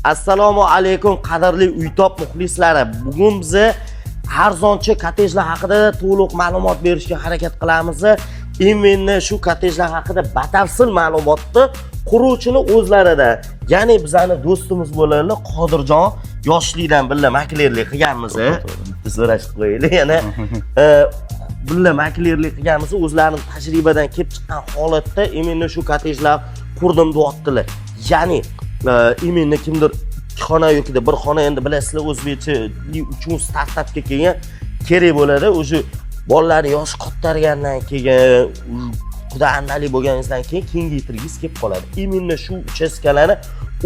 Assalomu alaykum, qadrli Uytop muxlislari. Bugun biza arzonchi kottejlar haqida to'liq ma'lumot berishga harakat qilamiz. Именно shu kottejlar haqida batafsil ma'lumotni quruvchini o'zlarida, ya'ni bizani do'stimiz bo'ladilar Qodirjon, yoshlikdan birga maklerlik qilganmiz. Bitta so'rashib qo'yaylik yana. Birga maklerlik qilganmiz, o'zlarini tajribadan kelib chiqqan holatda именно shu kottejlar qurdim deyaptilar. Ya'ni именно kimdir ikki xona yoki bir xona, endi bilasizlar, o'zbekchilik uchun startapga kelgan kerak bo'ladi. Уже bolalarni yoshi kattargandan keyin, xudo andalik bo'lganingizdan keyin kengaytirgingiz kelib qoladi. Именно shu uchastkalarni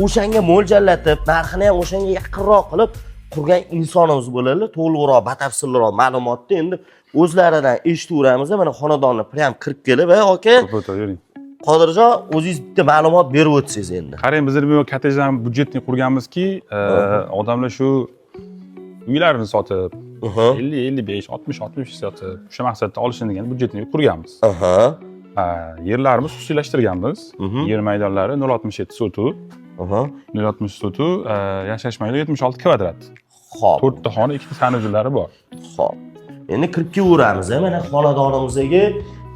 o'shanga mo'ljallatib, narxini ham o'shanga yaqinroq qilib qurgan insonimiz bo'ladi. To'liqroq, batafsilroq ma'lumotni endi o'zlaridan eshitaveramiz. Mana, xonadonni прям kirib kelib, aka. To'ppa, yuring. Qodirjon, o'zingiz bitta ma'lumot berib o'tsangiz endi. Qarang, biz bu kottejlarni бюджетный qurganmizki, odamlar shu uylarini sotib, 50, 55, 60, 60 sotib, o'sha maqsadda olishini degan бюджетный qurganmiz. Ha, yerlarimiz xususiylashtirganmiz. Yer maydonlari 0,67 sotu, 0,60 sotu, yashash maydoni 76 kvadrat. To'rtta xona, ikkita санузел lari bor. Xo'p. Endi kirib kelaveramiz. Mana, xonadonimizga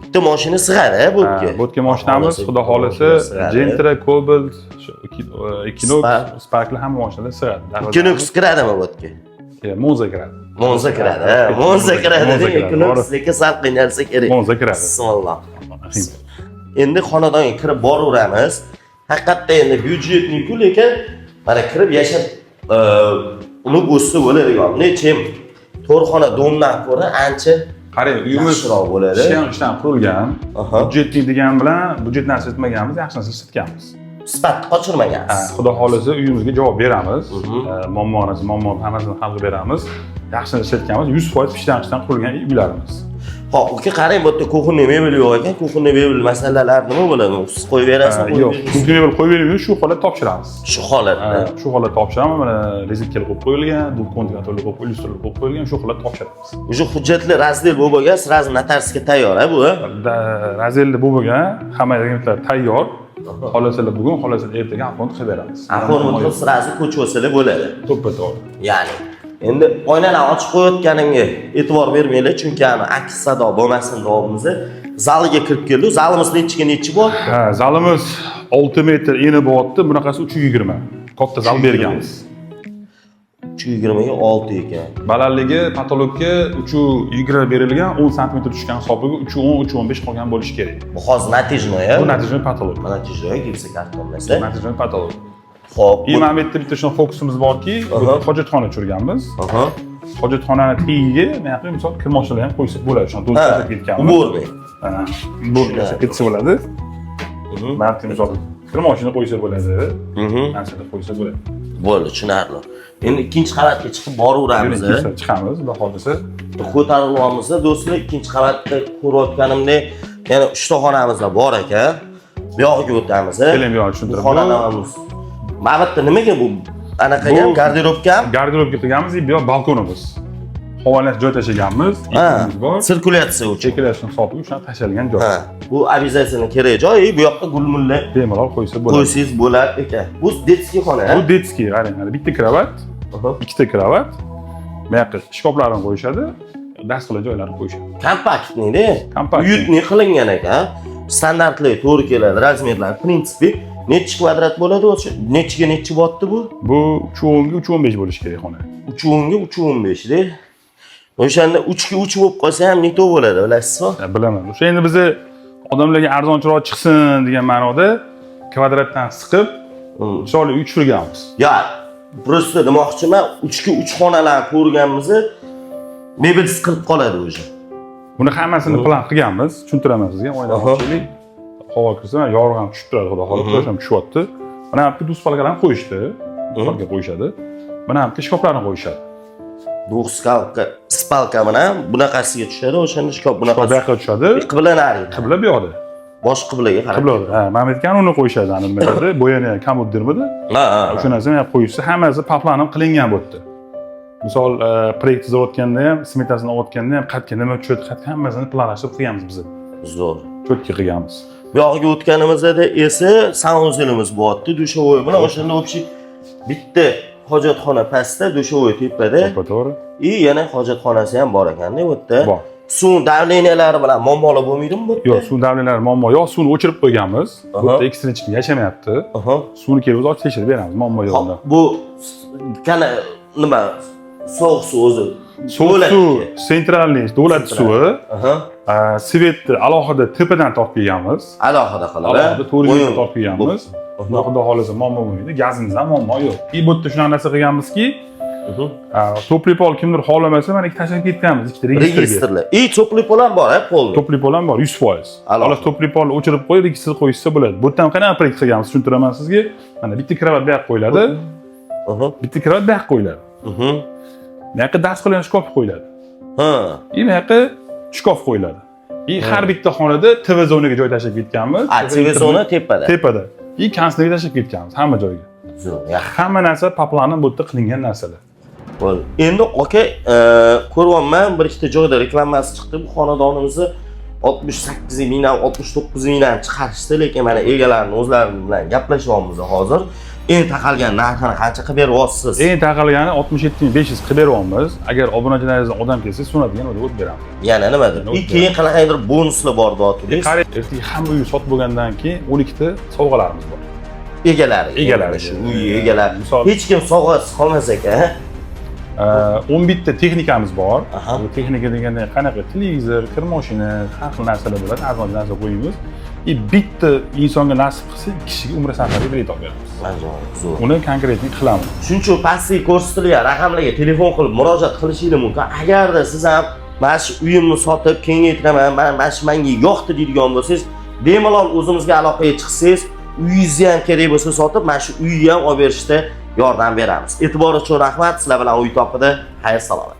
bitta mashina sig'adi bu yerga. Ha, bu yerga mashinamiz, Xohlasa xudo xohlasa, mashina sig'adi. Gentra, Cobalt, shu Equinox, Spark. Sparklar, hamma mashinalar sig'adi. Equinox kiradimi bu yerga? Monza kiradi. Monza kiradi. Ha, Monza kiradi. Monza kiradi. Equinox lekin sal qiynalsa kerak. Monza kiradi. Bismillah. Endi xonadonga kirib boraveramiz. Haqiqatda endi бюджетный ku, lekin mana kirib yashab, unib o'ssa bo'ladigan. Nechim to'rt xona дом dan ko'ra ancha Qarang, uyimiz yaxshiroq bo'ladi. Ishdan ishdan qurilgan. Бюджетный degan bilan byudjet narsa etmaganmiz, yaxshi narsa ishlatganmiz. Sifatni Ha, qochirmagansiz. Xudo xohlasa, uyimizga javob beramiz. Muammoni, muammo hammasini hal qilib beramiz. Yaxshi ishlatganmiz, 100% pishdan qishdan qurilgan uylarimiz. Ho'p, uka, qarang, bu yerda кухонный mebel yo'q ekan. Кухонный mebel masalalari nima bo'ladi? Siz qo'yib berasizmi? Qo'yib Yo'q, bermaysiz? Кухонный mebel qo'yib bermaymiz, shu holat topshiramiz. Shu holatda. Ha, shu holat topshiramiz. Mana, rozetkalar qo'yib qo'yilgan, двухконтур qo'yib, lyustralar qo'yib qo'yilgan, shu holat topshiramiz. Уже hujjatlar раздел bo'lib bo'lgan, сразу notariusga tayyor, a bu? Раздел da bo'lib bo'lgan, hamma dokumentlar tayyor. Xohlasalar bugun, xohlasalar ertaga оформить qilib beramiz. Оформить qilib, сразу ko'chib olsalar bo'ladi. To'ppa to'g'ri. Ya'ni endi oynalarni ochib qo'yayotganimga e'tibor bermanglar, chunki ani aks sado bo'lmasin deyapmiz. Zaliga kirib keldik. Zalimiz nechiga nechi bor? Ha, zalimiz 6 metr eni bo'lyapti, bunaqasi 320. Katta zal berganmiz. 320 ga 6 ekan. Balandligi потолок ka 320 berilgan, 10 sm tushgan hisobiga 310, 315 qolgan bo'lishi kerak. Bu hozir натяжной, Bu натяжной потолок. Натяжной, gipsokarton desa. Натяжной потолок. Xo'p. И mana bu yerda bitta shunaqa fokusimiz borki, hojatxona tushirganmiz. Hojatxonani tagiga mana yoqqa, misol, kir moshinalar ham qo'ysak bo'ladi. Shuni do'st tashlab ketganmiz. Уборный. Ha, уборный tashlab ketsa bo'ladi. Mana bu yerga, misol, kir moshina qo'ysa bo'ladi. Narsalar qo'ysa bo'ladi. Bo'ldi, tushunarli. Endi ikkinchi qavatga chiqib boraveramiz. Ikkinchi chiqamiz, xudo xohlasa. Ko'tarilyapmiz, do'stlar, ikkinchi qavatda ko'rayotganimdek yana uchta xonamiz bor ekan. Bu yog'iga o'tamiz. Keling, bu yog'ini Bu tushuntirib. xonamiz. Mana bu yerda nimaga bu anaqa ham garderobga ham? Garderobga qilganmiz, bu yoq balkonimiz. Havolash joy tashlaganmiz. Ikkimiz bor. Sirkulyatsiya uchun. Chekilash hisobiga o'sha tashalgan joy. Ha, bu обязательно kerak joy. Bu yoqqa gulmulla Bemalol qo'ysa bo'ladi. qo'ysangiz bo'lar ekan. Bu детский xona, Bu детский, qarang, mana bitta kravat, ikkita kravat. Bu yoqqa shkaflarini qo'yishadi, dars qilgan joylarini qo'yishadi. Компактный da. Компактный. Уютный qilingan ekan. Standartli to'g'ri keladi размер lar. В принципе, nechi kvadrat bo'ladi o'sha? Nechiga nechi bo'lyapti bu? Bu 3.10 ga 3.15 bo'lishi kerak xona. 3.10 ga 3.15 da. O'shanda 3 ga 3 bo'lib qolsa ham не то bo'ladi, bilasizmi? Ya, bilaman. O'sha endi bizni odamlarga arzonchiroq chiqsin degan ma'noda kvadratdan siqib chiroyli uy tushirganmiz. Ya, просто demoqchiman, 3 ga 3 xonalarni ko'rganmiz, mebel siqilib qoladi уже. Buni hammasini plan qilganmiz. Tushuntiraman sizga. Oyna ochaylik. Havo kirsa, mana yorug' ham tushib turadi, xudo xohlasa, quyosh ham tushyapti. Mana bu yerda двуспалка larni qo'yishdi. Двуспалка qo'yishadi. Mana bu yerga shkaflarni qo'yishadi. Двухскалка, спалка bilan bunaqasiga tushadi, o'shanda shkaf Shkaf bu bunaqasi. yoqqa tushadi. Qibla narida. Qibla bu yoqda. Bosh qiblaga qarab. Qibla. Ha, mana bu yerga uni qo'yishadi, ana nima deydi? Bo'yani komod dermidi? Ha, ha. O'sha narsani ham qo'yishsa, hammasi по планам qilingan bu yerda. Misol, proyekt chizayotganda ham, smetasini olayotganda ham qayerga nima tushadi, qayerga, hammasini planlashtirib qilganmiz biz. Zo'r. Четкий qilganmiz. Bu yog'iga o'tganimizda esa санузел imiz bo'lyapti, душевой bilan. O'shanda общий Bitta hojatxona pastda, душевой tepada. To'ppa to'g'ri. И yana hojatxonasi ham bor ekanda bu yerda. Bor. Suv давления lari bilan muammolar bo'lmaydimi bu yerda? Yo'q, suv давления lari muammo yo'q. Suvni o'chirib qo'yganmiz. Bu yerda ekstrani hech kim yashamayapti. Suvni kelib o'zi ochib tekshirib beramiz, muammo yo'q unda. Hop, bu kana nima, sovuq suv o'zi? Sovuq suv Davlatniki. Центральный, davlat suvi. Свет ni alohida tepadan tortib kelganmiz. Alohida qilib, Alohida 400 O'yin metr tortib kelganmiz. Bunda xudo xohlasa muammo bo'lmaydi. Gazimizda muammo yo'q. И bu yerda shunaqa narsa qilganmizki, тёплый пол kimdir xohlamasa, mana ikki tashlab ketganmiz, ikkita registrga. Registrlar. И тёплый пол ham bor, a, polni. Тёплый пол ham bor, 100%. Alohida. Xolos, тёплый пол o'chirib qo'yib, registr qo'yishsa bo'ladi. Bu yerdan qanaqa proyekt qilganmiz, tushuntiraman sizga. Mana bitta kravat bu yoqqa qo'yiladi, bitta kravat bu yoqqa qo'yiladi. Bu yoqqa dars qilgan shkaf qo'yiladi. И bu yoqqa shkaf qo'yiladi. И har bitta xonada TV zonaga joy tashlab ketganmiz. A, TV zona tepada. Tepada. И konditsionerga tashlab ketganmiz hamma joyga. Zo'r, yaxshi. Hamma narsa по планам bu yerda qilingan narsalar. Bo'ldi. Endi aka, ko'ryapman, bir ikkita joyda reklamasi chiqdi. Bu xonadonimizni 68 mingdan, 69 mingdan chiqarishdi, lekin mana egalarini o'zlari bilan gaplashyapmiz hozir. Eng taqalgan narxini qancha qilib beryapsiz? Eng taqalgani 67 500 qilib beryapmiz. Agar obunachilaringizdan odam kelsa, so'nadigan o'tib beramiz. Yana nimadir? Yana И o'tib. Keyin qanaqadir bonuslar bor deyapsiz. Qarang, ertaga hamma uy sotib bo'lgandan keyin 12 ta sovg'alarimiz bor. Egalari. Egalari. Shu uy egalari. Misol Hech kim sovg'asiz qolmas ekan. 11 ta texnikamiz bor. Aha. Bu texnika deganda qanaqa televizor, kir moshina, har xil narsalar bo'ladi. Arzon narsa qo'yamiz. И bitta insonga nasib qilsa, ikki kishiga umra safariga bilet olib beramiz. Ajoyib, zo'r. Uni конкретный qilamiz. Shuning uchun pastki ko'rsatilgan raqamlarga telefon qilib murojaat qilishingiz mumkin. Agarda siz ham mana shu uyimni sotib kengaytiraman, mana shu menga yoqdi deydigan bo'lsangiz, bemalol o'zimizga aloqaga chiqsangiz, uyingizni ham kerak bo'lsa sotib, mana shu uyni ham olib berishda yordam beramiz. E'tibor uchun rahmat. Sizlar bilan Uy topida. Xayr salomat.